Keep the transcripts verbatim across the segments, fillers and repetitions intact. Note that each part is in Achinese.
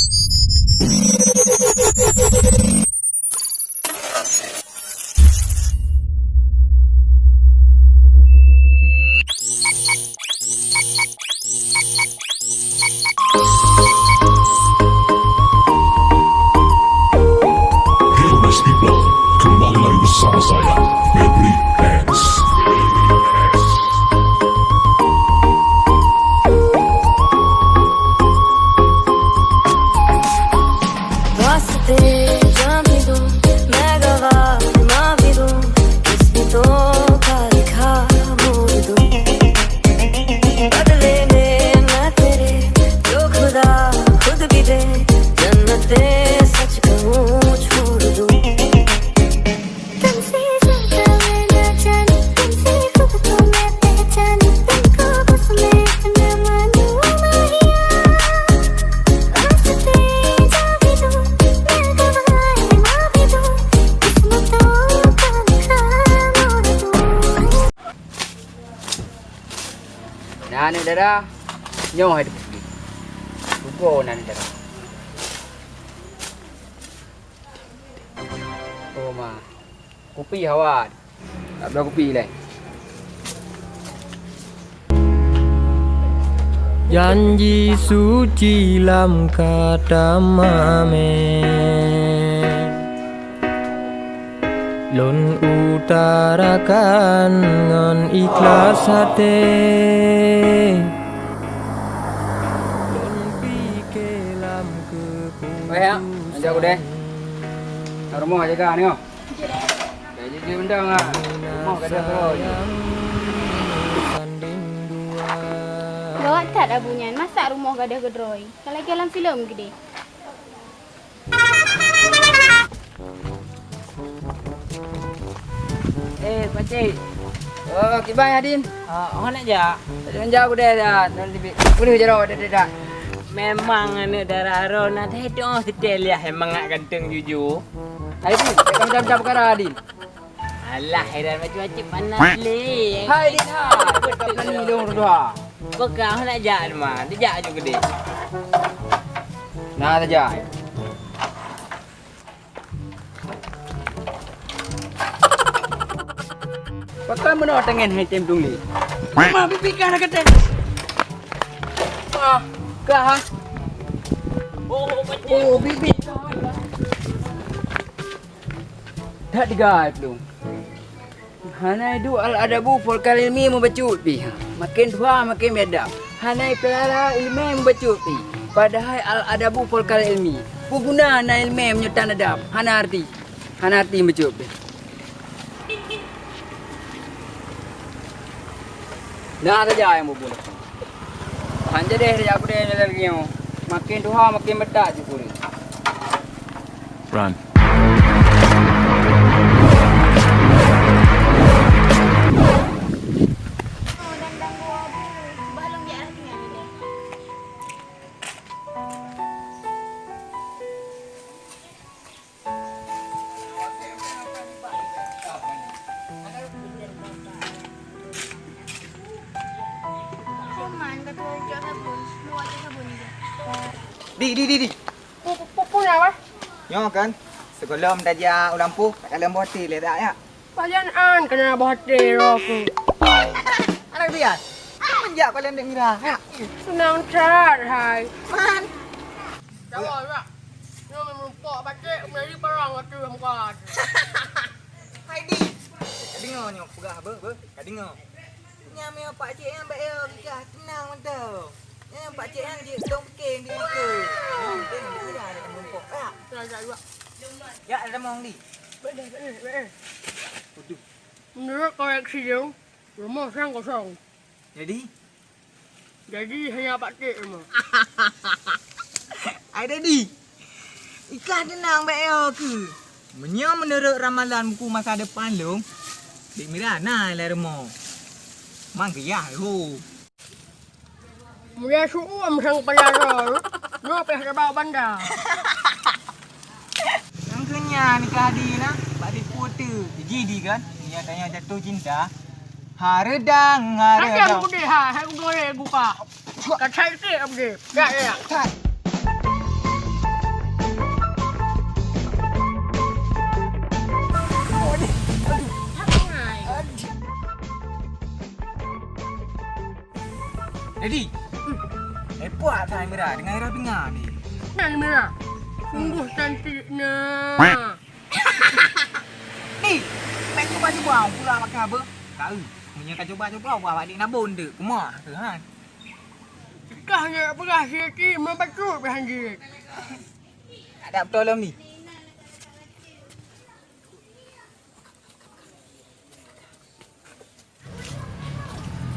Hello nice people, kembali lagi bersama saya, Febri Hands. रास्ते जहाँ भी दूँ, मैं गवार माँ भी दूँ, किस्मतों का लिखा मोड़ दूँ। बदले में मैं तेरे, जो खुदा खुद भी दे, जन्नतें सच कहूँ छोड़ दूँ। तुमसे ज्यादा मैं ना जानूं, तुमसे खुद को मैं पहचानूं, तुमको बस मैं इतना मानूं, माहिया। रास्ते जा भी दूं, मैं गवार माँ भी दूं, किस्मतों का लिखा मोड़ दूं। Nah, aneuk dara, nyoe hai teupeue. Tugoe na aneuk dara. Oh, ma. Kupi hawa. Tak bloe kupi lé. Janji suci lam kata mamé, lôn utarakan ngon ikhlas até. Lôn pike lam keuputusan. Weh, ya. Lanjut aku deh. Kat rumah jaga ni, oh. Jadi dia undang ah. Rumah gadoh keudroe. Gawat that Abu nyan, masak rumoh gadoh keudroe. Ka lagèe lam filem keudéh. Eh, pakcik. Oh, kiban Adin. Ah, oh, nak jak. Tadi menjauh deh dah. Boleh jalan dah dah. Memang aneuk dara Aaron ada dong setel ya, emang ngak ganteng jujur. Hai Din, macam-macam perkara Din. Alah, heran macam-macam panas lé. Hai Din, ha. Betul ni dong dua. Bukan nak jak mah, dia jak juga deh. Nah, saja. Pakon meunoe tangen hai tem dong lé. Ma bibi ka na kata. Ah, ka ha. Oh, bibi. That digai pelung. Hana iduek al-adabu fauqal ilmi mubacut pih. Makin tuha makin biadab. Hana ipeulara ileumèe mubacut pih. Padahai al-adabu fauqal ilmi. Peue guna na ileumèe meunyoe tan adab? Hana arti. Hana arti mubacut pih. Nah saja nyang bubur. Hana jadeh saja aku deh jalan lagi nyoe. Makin tuha makin meudat jih kuréh. Run. Di, di, di, di. Pu, pu, pu, pu, apa? Nyoe kan, sigohlom tajak u lampôh, takalon boh até lé dak, ya? Pajan an kana boh até roh ku. Anak bias, menjak paling dek mira, ya? Senang that, hai. Man. Jawab, ya. Nyoe meureumpok baték, meunari parang ateueh muka. Hai, Di. Ka deungoe nyoe peugah, beuh, beuh. Ka deungoe. Nyan meunyoe pakcik nyan bak yo gigah teunang mantong. Nyan pakcik nyan jeuet dong pike di muka. Nyan penting dikira ada mumpok. Ya. Ya, ya, ya. Ya, ada mong di. Betul, betul, betul. Waduh. Menurut koreksi jong, rumah sang kosong. Jadi? Jadi hanya pakcik rumah. Ai Dedi, ikah teunang bak yo keu. Meunyoe meunurot ramalan buku masa depan lôn, Dek Mira na lam rumoh. Mang geuyah lho. Mulia su'um sang peularoe, nyoe pih tabak banda. Nyang keu nyan nikah di na, bak di putu, jiji di kan. Nyatanya jatuh cinta. Hareudang, hareudang. Kadang pudeh ha, hai udong le buka. Ka cai tik pudeh. Ya, ya, ya. Cai. Mira, deungon Ira bingai ni. Nyan Mira. Sungguh cantiknya. Ni, payah cuba-cuba pulang makan apa? Tahu. Meunyoe ka cuba-cuba, wah, adik nabon dek. Kumah tu, ha. Kah nak peugah sikit, membacut dah hanjeuet. Ada betul lom ni.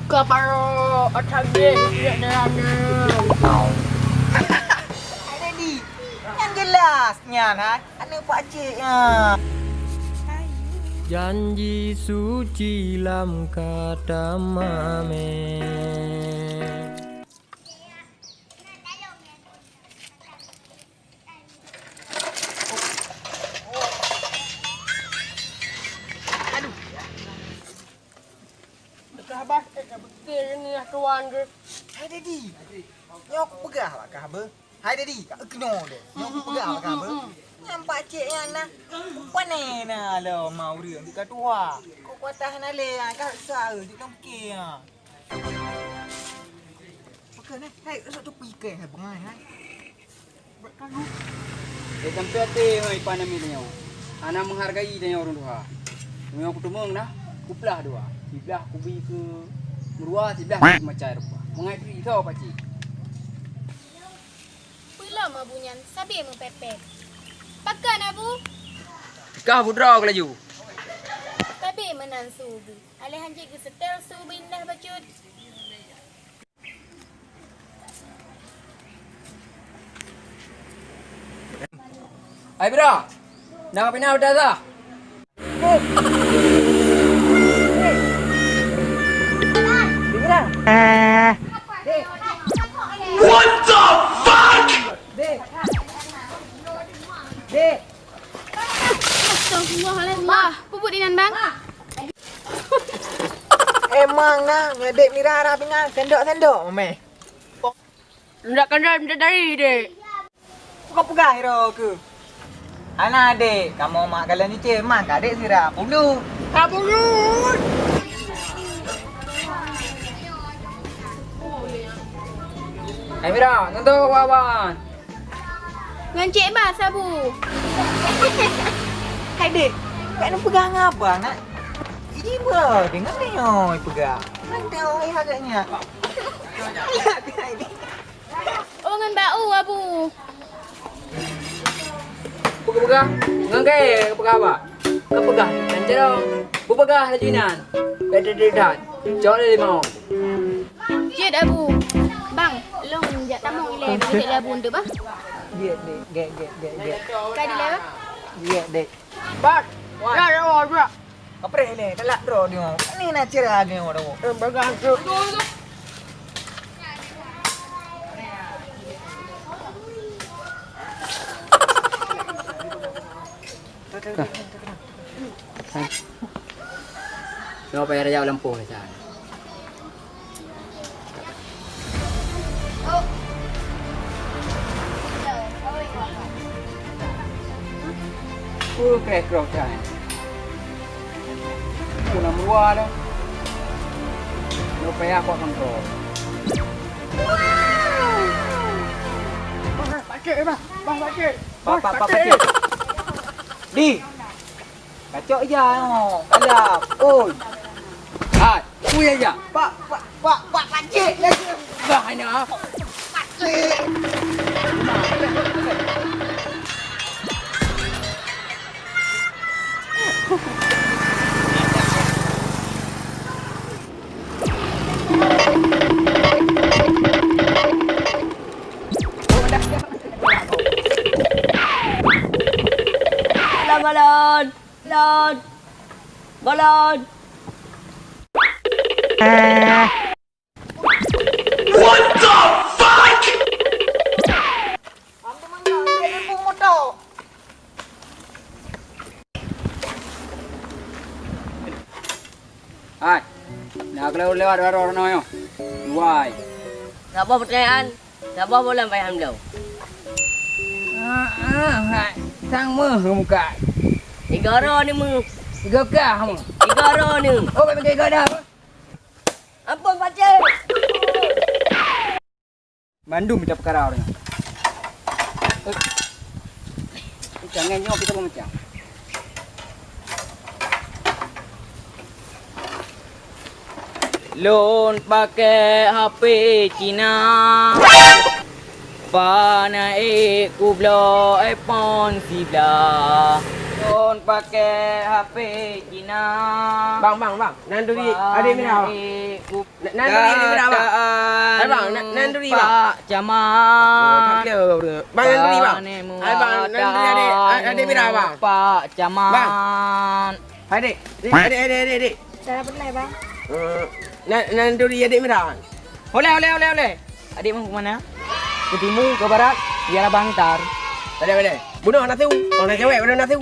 Ka parok, atak geh, tidak derana. Hai Dedi, nyang jelas nyan, hai. Aneuk pakcik nyan. Janji suci lam kata mameh. Aduh. Teuka bah, eh, ka beutôi ni ya tuan ke. Hai Dedi. Nyoe aku peugah bak kah beuh. Hai Dedi, ka keunoe deh. Nyoe aku peugah bak kah beuh. Nyan pakcik nyan nah. Pane na lom ma ureueng ka tuha. Kok kuatah na lé, ka susah, eh, di dalam ke, ah. Pakon, eh? Hai, usah tupi ke, hai, bengai, hai. Buat kalu. Eh, sampai até, hoi, ipan namiet tanyoe. Hana menghargai tanyoe ureueng tuha. Meunyoe kuteumeung nah, kuplah dua. Siblah kubi keu meurua, siblah kubi keu macai rupa. Meungai tu isoe pakcik. Peulom Abu nyan, sabe meupepet. Pakon, Abu? Kah budroe laju. Sabe meunan su ubeut. Alèh hanjeuet geuseutôt su ubeut indah bacut. Hai Bira, na pina udah dah. What the fuck? Astagfirullahaladzim. Wah, peubuet inan bang. Emang na, ngadek Mira arah pingan, sendok-sendok meh. Ndak kandai minta dari, Dek. Bukan peugah iro ke? Hana, Dek. Kamoe mak kalon cicém, mak kadek sira puluh. Kabulun. Hai Mira, nonton kawan. Ngon Cik Bas, Abu. Hai, Dek. Kak ni peugah ngon abang, nak? Ibu, dengar tengok peugah. Nanti orang agaknya. Oh, ngon bau, Abu. Peugah-peugah, ngon kayèe peugah bak. Ka peugah, dan jerong. Bupeugah laju inan. Beda-beda. Cok lé limau. Jeuet, Abu. Bang, lôn jak tamong ilèe, bak jeuet lé Abu untuk bah. Jeuet, Dek. Gèt, gèt, gèt, gèt. Ka dilèe, bah? Jeuet, Dek. Bat. Wan. Ya, ya, ya. Kapreh lé, telat droe nyoe. Ni na cira nyoe dah. Eh, bagas tu. Nyoe payah raya lampu ni, San. Uh, kreh-kroh, San. Uh, na meurua dah. Nyoe payah kuat kontrol. Pakcik, eh, bah. Bah, pakcik. Bah, bah, bah, pakcik. Di. Kacok ija nyoe. Alah, oi. Hai, ui aja. Pak, pak, pak, pak, pakcik. Bah, ini ah. Pakcik. Balon, balon. Balon. Balon. What the fuck? Hai, na keuleuh lewat baroe nyoe. Luwai. Saboh peutanyaan, saboh buleuen payah bloe. Ah, ah, hai. Sang meuh muka. Tiga ro ni meuh. Tiga kah meuh. Tiga ro ni. Oh, kat tiga dah. Ampôn, pakcik! Mandum mita peukara ureueng nyoe. Eh. Jangan nyoe kita pemecah. Lôn pakai H P Cina. Panaék kubloe iPhone siblah. Lôn pakai H P Cina. Bang, bang, bang. Nan duri adék Mira, bang. Panaék ku- Nan, nan duri adék Mira, bang. Hai, bang, nan, nan duri, bang. Pak Camat. Oh, tak kira, bang. Bang, nan duri, bang. Hai, bang, nan duri adék, adék Mira, bang. Pak Camat. Bang. Hai, dek. Dek, dek, dek, dek, dek. Cara benar, bang. Eh, nan, nan duri adék Mira. Oleh, oleh, oleh, oleh. Adék mau ke mana? Ke timu, ke barat, biar abang hantar. Boleh, boleh. Bunoe hana su. Orang cewek, bunoe hana su.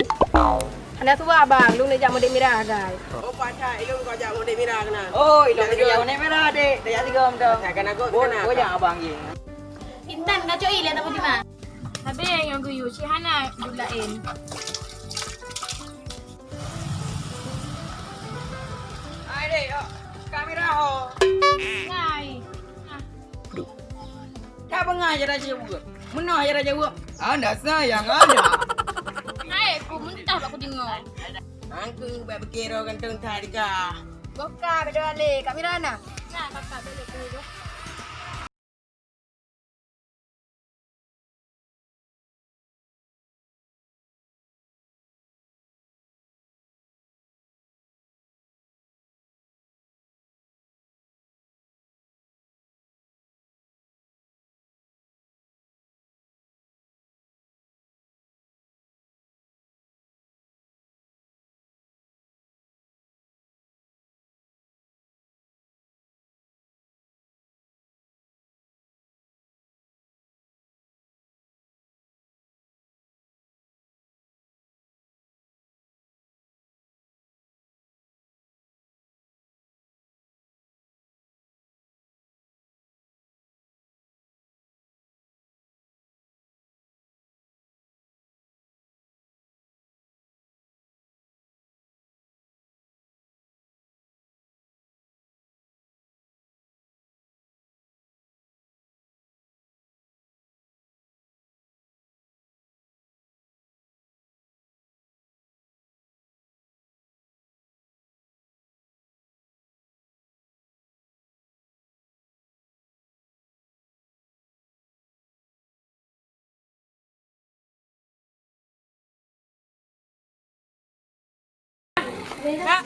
Hana su, abang. Lôn neujak ngon adék Mira, gai. Oh, pakai ilôn kau jak ngon adék Mira keunan. Oh, ilôn jak ngon adék Mira, dek. Dak jak sigom tu. Takkan aku. Oh, kena. Oh, jak abang je. Intan, kacok i le tak Fatimah. Habéh nyang geuyue, si hana duek laén. Hai dek, kamera ho. Hai. Duh. Ka beungah cara jaweueb. Meunoe cara jaweueb. Anda sayang ada. Hai, ku muntah bak ku deungoe. Angku bak pikir orang kantong tadi kah. Boka beda le kamera na. Nah, kakak balik dulu. Kak.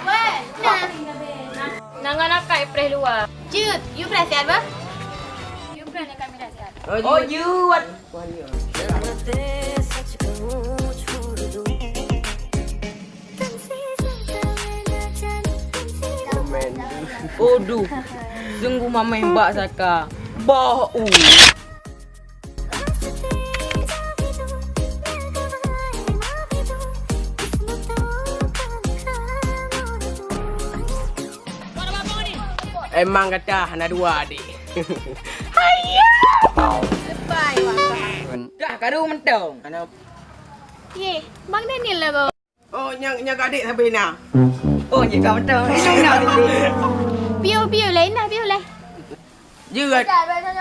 Weh, nah. Nangan akai preh luwa. Jeuet, you preh siat bah? You preh nak kami dah siat. Oh, you. Aduh, sungguh mameh bak saka. Bah, uh. Emang gata hana dua adik. Hayya! Lepai wah. Dah karu mentong. Ana. Ye, Bang Daniel lah kau. Oh, nyang, nyang adik Sabrina. Oh, nyang kau mentong. Piu, piu lah, inah piu lah. Jeuet.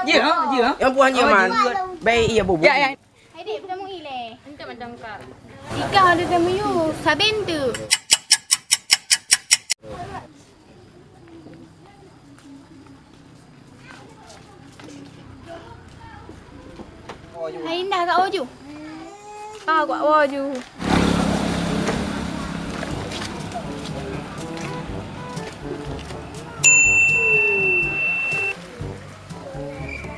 Jeuet, ha? Jeuet, ha? Yang puan je, oh, man. Jeuet. Baik, iya, Bu. Ya, ya. Hai, dek, bertemu ile. Ente macam kak. Ika ada temu you, saben tu. Hai, indah kat baju. Ah, kat baju.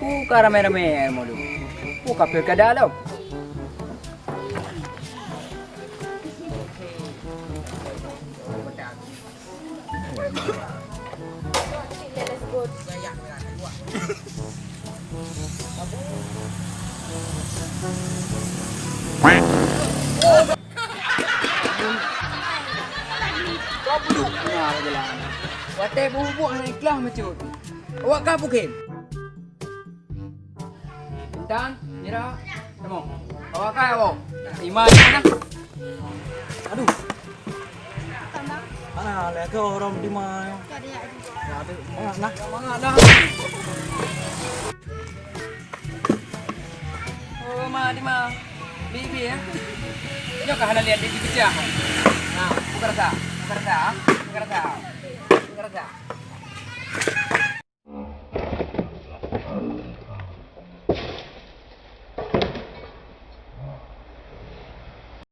Uh, ka ramé-ramé modul. Uh, ka pilkada lom. Watèe bubuk hana ikhlas meucut. Awak ka bukén. Intan, Mira, teumo. Awak kai, awak. Iman, mana? Aduh. Mana lé ke orang di mana? Ada. Mana? Mana dah? Oh, ma, di ma. Bi, bi, ya. Nyoe ka hana lihat di pecah. Nah, buka rasa. Buka rasa. Buka rasa. Buka rasa.